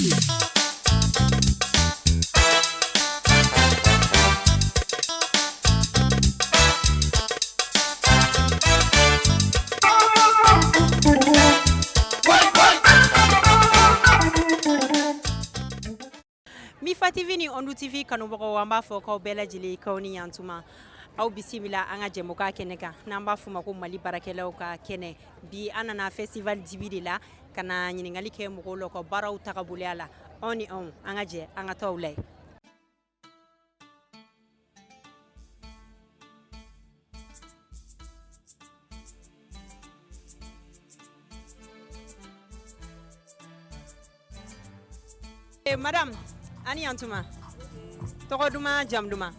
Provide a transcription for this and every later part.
Mifa TV ni Ondu TV kanubagaw, an b'a fɔ k'aw bɛɛ lajɛlen k'aw ni yantuma. Aw bisimila an ka jɛmukan kɛnɛ kan n'an b'a f'o ma ko Mali baarakɛlaw ka kɛnɛ. Bi an nana festival Dibi de la ka na ɲininkali kɛ mɔgɔw la ka baaraw tagaboloya la. Anw ni anw, an ka jɛ an ka taa lajɛ. Eh, madame, ani yantuma. Tɔgɔ duman, jamu duman?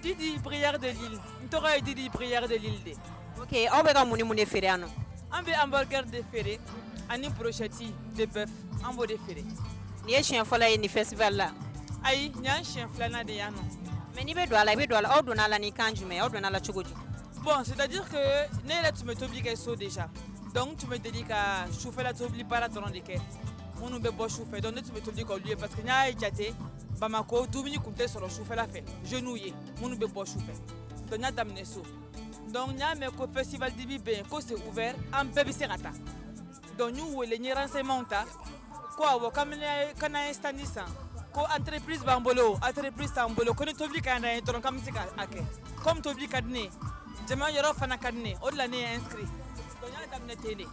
Didi Prière de Lille. N tɔgɔ ye Didi Prière de Lille de. Ok, aw bɛ ka mun ni mun de feere yan nɔ? An bɛ hamburger de feere ani brochette de bœuf, an b'o de feere. Nin ye siɲɛ fɔlɔ ye nin festival la? Ayi, nin y'an siɲɛ filanan de yan nɔ. Mais n'i bɛ don a la, i bɛ don a la, aw donna a la ni kan jumɛn ye? Aw donna a la cogo di? Bon, c'est-à-dire que ne yɛrɛ tun bɛ tobili kɛ so déjà. Donc n tun bɛ deli ka sufɛla tobili baara dɔrɔn de kɛ. Minnu bɛ bɔ sufɛ, donc ne tun bɛ tobili kɛ olu ye parce que n y'a jate Bamako dumuni tun tɛ sɔrɔ sufɛla fɛ jeunes ye minnu bɛ bɔ sufɛ. Donc n y'a daminɛ so. Donc n y'a mɛn ko festival Dibi bɛ yen, ko c'est ouvert, an bɛɛ bɛ se ka taa. Donc n y'u wele, n ye renseignement ta ko awɔ, k'an ye stand san, ko entreprise b'an bolo, entreprise t'an bolo, ko ni tobili ka d'an ye dɔrɔn k'an bɛ se k'a kɛ. Comme tobili ka di ne ye, jama yɔrɔ fana ka di ne ye, o de la ne ye inscrit. Donc n y'a daminɛ ten de.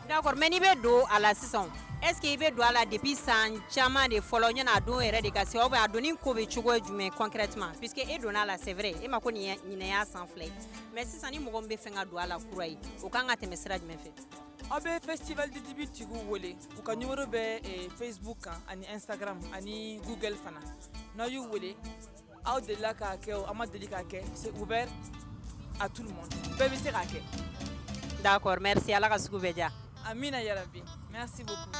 D'accord, mais n'i bɛ don a la sisan, est ce que i bɛ don a la depuis san caman de fɔlɔ yanni a don yɛrɛ de ka se, ou bien a donni ko bɛ cogo jumɛn concrètement? Puisque e donna a la, c'est vrai, e ma ko nin ɲinɛ y'a san 2 ye, mais sisan ni mɔgɔ min bɛ fɛ ka don a la kura ye, o kan ka tɛmɛ sira jumɛn fɛ? Aw bɛ festival de Dibi tigiw wele, u ka numéro bɛ Facebook kan ani Instagram ani Google fana. N'aw y'u wele, aw delila k'a kɛ o, aw ma deli k'a kɛ, c'est ouvert à tout le monde, bɛɛ bɛ se k'a kɛ. D'accord, merci, Ala ka sugu bɛɛ diya. Amina yarabi, merci beaucoup.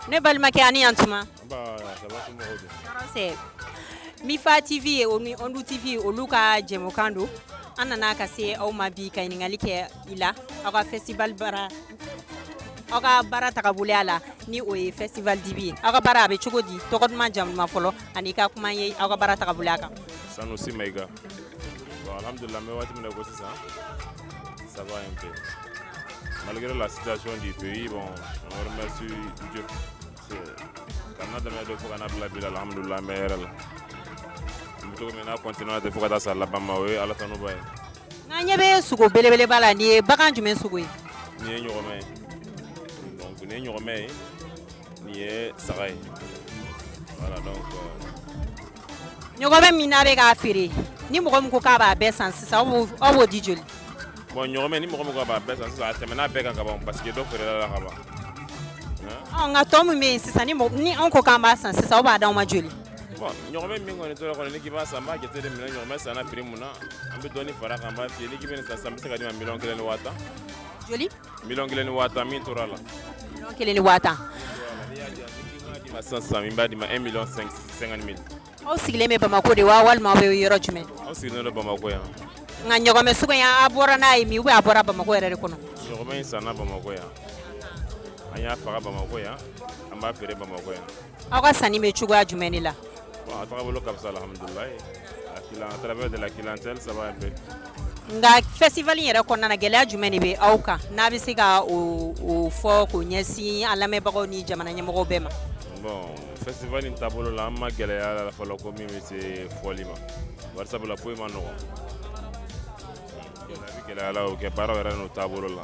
Ne balimakɛ, ani yantuma. Mifa TV o ni Ondu TV, olu ka jɛmukan don. An nana ka se aw ma bi ka ɲininkali kɛ i la aw ka festival baara, aw ka baara tagaboloya la, ni o ye festival Dibi ye. Aw ka baara a bɛ cogo di? Tɔgɔ duman, jamu duman fɔlɔ, ani ka kuma ye aw ka baara tagaboloya kan. Sanusi Maïga. Bon, alhamdulillah, mais waati min na ko sisan, ça va un peu. Malgré la situation du pays, bon, on remercie Dieu. Ka n'a daminɛ don fo ka n'a bila bi la, alhamdulillah, an bɛ hɛrɛ la. An bɛ cogo min n'a continuer ten fo ka taa sa laban ma, o ye Ala tanuba ye. N'an ɲɛ bɛ sogo belebeleba la, nin ye bagan jumɛn sogo ye? Nin ye ɲɔgɔmɛ ye. Donc nin ye ɲɔgɔmɛ ye, nin ye saga ye. Voilà, donc Ɲɔgɔmɛ min n'a bɛ k'a feere, ni mɔgɔ min ko k'a b'a bɛɛ san sisan, aw b'o di joli? Bon, ɲɔgɔmɛ, ni mɔgɔ min ko k'a b'a bɛɛ san sisan, a tɛmɛna bɛɛ kan ka ban parce que dɔ feerela la ka ban. Ɔ, nka tɔ min bɛ yen sisan, ni anw ko k'an b'a san sisan, aw b'a d'anw ma joli? Bon, ɲɔgɔmɛ min kɔni tora kɔni, ni k'i b'a san, n b'a jate de minɛ ɲɔgɔmɛ sanna prix mun na, an bɛ dɔɔni fara kan, an b'a f'i ye. Ni k'i bɛ nin san sisan, n bɛ se ka d'i ma 1,1 miliyɔn. Joli? 1,1 miliyɔn min tora la. 1,1 miliyɔn. N'i y'a di yan, ni k'i b'a d'i ma sisan sisan, n b'a d'i ma 1 million 50 mille. Aw sigilen bɛ Bamakɔ de wa, walima aw bɛ yɔrɔ jumɛn? Aw sigilen don Bamakɔ yan. Nka ɲɔgɔmɛ sogo in, a bɔra n'a ye min, ou bien a bɔra Bamakɔ yɛrɛ de kɔnɔ? Ɲɔgɔmɛ in sanna Bamakɔ yan. An y'a faga Bamakɔ yan, an b'a feere Bamakɔ yan. Aw ka sanni bɛ cogoya jumɛn de la? Bon, a tagabolo ka fisa, alhamdulilayi. À travers de la clientèle, ça va un peu. Nka festival in yɛrɛ kɔnɔna na, gɛlɛya jumɛn de bɛ aw kan n'a bɛ se ka o fɔ k'o ɲɛsin an lamɛnbagaw ni jamana ɲɛmɔgɔw bɛɛ ma? Bon, festival in taabolo la, an ma gɛlɛya la fɔlɔ ko min bɛ se fɔli ma, bari sabula foyi ma nɔgɔn. Gɛlɛya bɛ gɛlɛya la, o kɛ baaraw yɛrɛ n'o taabolo la,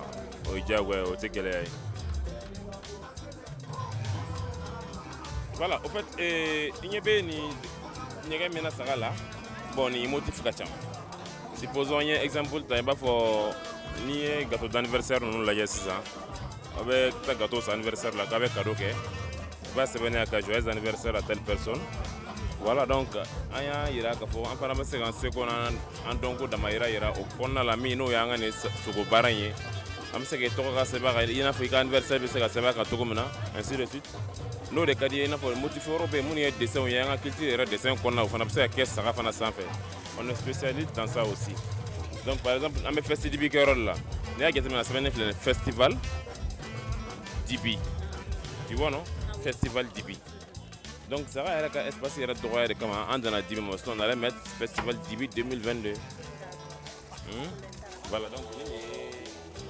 o ye diyagoya ye, o tɛ gɛlɛya ye. Voilà, au fait, i ɲɛ bɛ nin ɲɛgɛn min na saga la, bon, nin motif ka ca. Supposons n ye exemple ta, i b'a fɔ n'i ye gâteau d'anniversaire ninnu lajɛ sisan, aw bɛ taa gâteau san anniversaire la k'a bɛ cadeau kɛ, i b'a sɛbɛnni a kan "joyeux anniversaire à telle personne". Voilà, donc an y'a yira k'a fɔ an fana bɛ se k'an seko n'an dɔnko damayira yira o kɔnɔna la, min n'o y'an ka nin sogo baara in ye. An bɛ se k'i tɔgɔ ka sɛbɛn a kan, i n'a fɔ i ka anniversaire bɛ se ka sɛbɛn a kan cogo min na, ainsi de suite. N'o de ka di ye, i n'a fɔ motif wɛrɛw bɛ yen minnu ye dessin ye, an ka culture yɛrɛ dessin kɔnɔna, o fana bɛ se ka kɛ saga fana sanfɛ. On est spécialiste dans ça aussi. Donc par exemple, an bɛ festival kɛ yɔrɔ de la. N'i y'a jateminɛ, a sɛbɛnnen filɛ nin ye, Festival Dibi, tu vois, non? Festival Dibi. Donc saga yɛrɛ ka espace yɛrɛ dɔgɔya de kama an danna Dibi ma, sinon on allait mettre Festival Dibi 2022. Voilà, donc nin de ye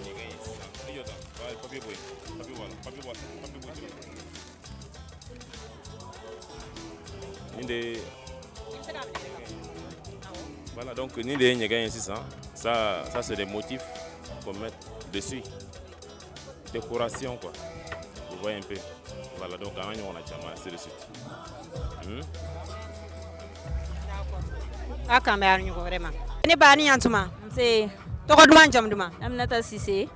ɲɛgɛn ye sisan. I jɔ tan, voilà, papier bɔ yen, papier bɔ a la, papier bɔ a la, papier bɔ yen. Nin de ye, voilà, donc nin de ye ɲɛgɛn ye sisan. Ça, c'est des motifs qu'on met dessus, décoration quoi, vous voyez un peu. Voilà, donc an ka ɲɔgɔnna caman, ainsi de suite. A k'an bɛn a ɲɔgɔn wɛrɛ ma. Ne ba, ni yantuma. Nse. Tɔgɔ duman, jamu duman? Aminata Sise.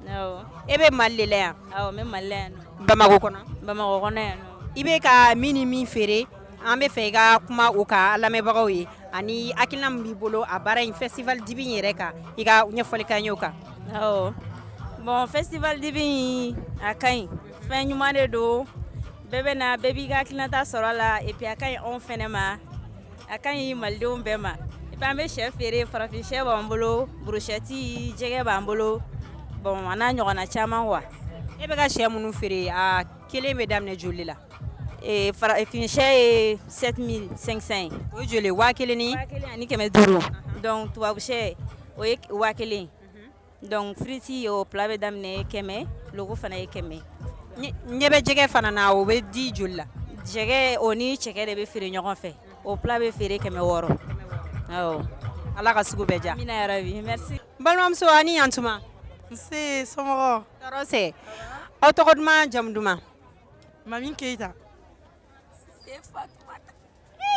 Awɔ. E bɛ Mali de la yan? Awɔ, n bɛ Mali la yan nɔ. Bamakɔ kɔnɔ? Bamakɔ kɔnɔ yan nɔ. I bɛ ka min ni min feere, an bɛ fɛ i ka kuma o kan an lamɛnbagaw ye, ani hakilina min b'i bolo a baara in, Festival Dibi in yɛrɛ kan, i ka ɲɛfɔli k'an ye o kan. Awɔ. Bon, Festival Dibi in, a ka ɲi. Fɛn ɲuman de don. Bɛɛ bɛ na, bɛɛ b'i ka hakilinata sɔrɔ a la, et puis a ka ɲi anw fɛnɛ ma. A ka ɲi malidenw bɛɛ ma. Et puis an bɛ sɛ feere, farafin sɛ b'an bolo, brochette, jɛgɛ b'an bolo. Bon, a n'a ɲɔgɔnna caman quoi. E bɛ ka sɛ minnu feere, a kelen bɛ daminɛ joli la? Ee, farafin sɛ ye 7500 ye. O ye joli ye? 1000 ni? 1500. Donc tubabu sɛ, o ye 1000. Donc frites, o plat bɛ daminɛ 100, loko fana ye 100. Ɲɛ bɛ jɛgɛ fana na, o bɛ di joli la? Jɛgɛ, o ni cɛkɛ de bɛ feere ɲɔgɔn fɛ. O plat bɛ feere 600. Awɔ. Ala ka sugu bɛɛ diya. Amina yarabi, merci. N balimamuso, a ni yantuma. Nse, somɔgɔw? Tɔɔrɔ sɛ. Aw tɔgɔ duman, jamu duman? Mami Keyita.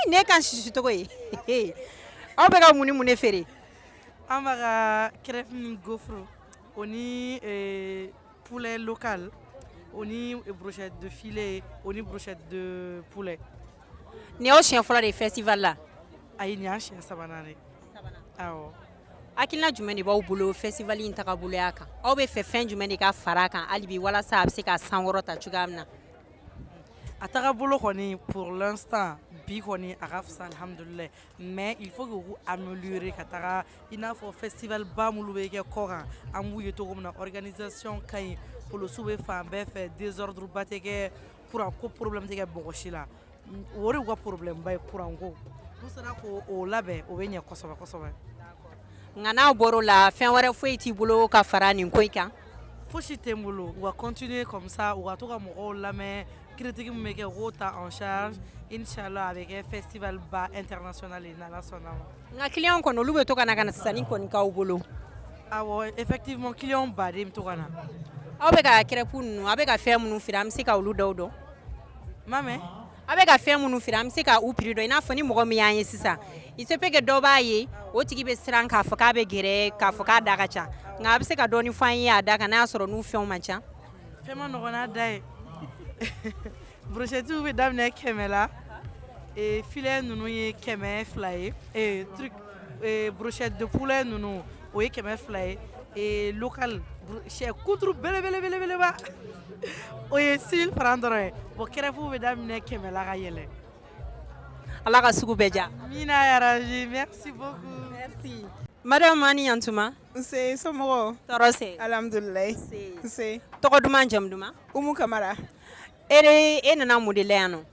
Ne ka sisi tɔgɔ ye. Aw bɛ ka mun ni mun de feere? An b'a ka crêpe ni gaufre, o ni poulet local, o ni brochette de filet, o ni brochette de poulet. Nin y'aw siɲɛ fɔlɔ de ye festival la? Ayi, nin y'an siɲɛ sabanan de. Awɔ. Hakilina jumɛn de b'aw bolo festival in tagaboloya kan? Aw bɛ fɛ fɛn jumɛn de ka fara a kan hali bi, walasa a bɛ se ka sankɔrɔ ta cogoya min na? A tagabolo kɔni, pour l'instant, bi kɔni, a ka fisa, alhamdulilayi, mais il faut que u améliorer ka taga i n'a fɔ festival ba minnu bɛ kɛ kɔ kan, an b'u ye cogo min na, organisation ka ɲi, polisiw bɛ fan bɛɛ fɛ, désordre ba tɛ kɛ, courant ko problème tɛ kɛ mɔgɔ si la. O de y'u ka problème ba ye, courant ko. N'u sera k'o labɛn, o bɛ ɲɛ kosɛbɛ kosɛbɛ. Nka n'a bɔr'o la, fɛn wɛrɛ foyi t'i bolo ka fara nin ko in kan? Fosi tɛ n bolo. U ka continuer comme ça, u ka to ka mɔgɔw lamɛn, critique min bɛ kɛ, u k'o ta en charge. Inchallah, a bɛ kɛ festival ba international ye, n'Ala sɔnna ma. Nka client kɔni, olu bɛ to ka na ka na sanni kɔni k'aw bolo? Awɔ, effectivement, client baden bɛ to ka na. Aw bɛ ka crêpe ninnu, aw bɛ ka fɛn minnu feere, an bɛ se ka olu dɔw dɔn? Ma mɛn. Aw bɛ ka fɛn minnu feere, an bɛ se ka u prix dɔn? I n'a fɔ ni mɔgɔ min y'an ye sisan, il se peut que dɔ b'a ye, o tigi bɛ siran k'a fɔ k'a bɛ gɛrɛ k'a fɔ k'a da ka ca, nka a bɛ se ka dɔɔni fɔ an ye a da kan, n'a y'a sɔrɔ n'u fɛnw man ca. Fɛn ma nɔgɔn n'a da ye. Brochette bɛ daminɛ 100 la, filet ninnu ye 200 ye, truc, brochette de poulet ninnu, o ye 200 ye, local, sɛ kuturu belebelebeleba, o ye 6000 francs dɔrɔn ye. Bon, crêpe bɛ daminɛ 100 la ka yɛlɛ. Ala ka sugu bɛɛ diya. Amina yarabi, merci beaucoup. Merci. Madame, ani yantuma. Nse, somɔgɔw? Tɔɔrɔ sɛ. Alhamdulilayi. Nse. Tɔgɔ duman, jamu duman? Umu Kamara. E de, e nana mun de la yan nɔ?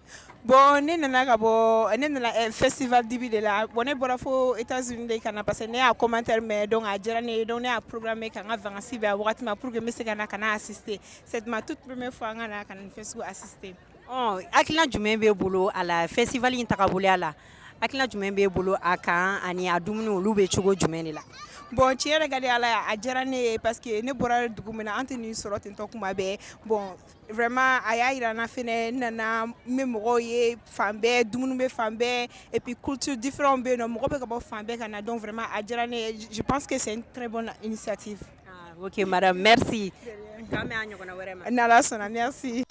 Bon, ne nana ka bɔ, ne nana Festival Dibi de la. Bon, ne bɔra fo États-Unis de ka na, parce que ne y'a commentaire mɛn, donc a diyara ne ye, donc ne y'a programmé ka n ka vacances bɛn a wagati ma pour que n bɛ se ka na ka na assister. C'est ma toute première fois n ka na ka na nin fɛn sugu assister. Ɔ, hakilina jumɛn b'e bolo a la, festival in tagaboloya la? Hakilina jumɛn b'e bolo a kan, ani a dumuni, olu bɛ cogo jumɛn de la? Bon, tiɲɛ yɛrɛ ka di Ala ye, a diyara ne ye, parce que ne bɔra dugu min na, an tɛ nin sɔrɔ ten tɔ kuma bɛɛ. Bon, vraiment, a y'a yira n na fɛnɛ, n nana, n bɛ mɔgɔw ye fan bɛɛ, dumuni bɛ fan bɛɛ, et puis culture différent bɛ yen nɔ, mɔgɔ bɛ ka bɔ fan bɛɛ ka na. Donc vraiment, a diyara ne ye, je pense que c'est une très bonne initiative. Ah, ok madame, merci. K'an bɛn a ɲɔgɔnna wɛrɛ ma. N'Ala sɔnna, merci.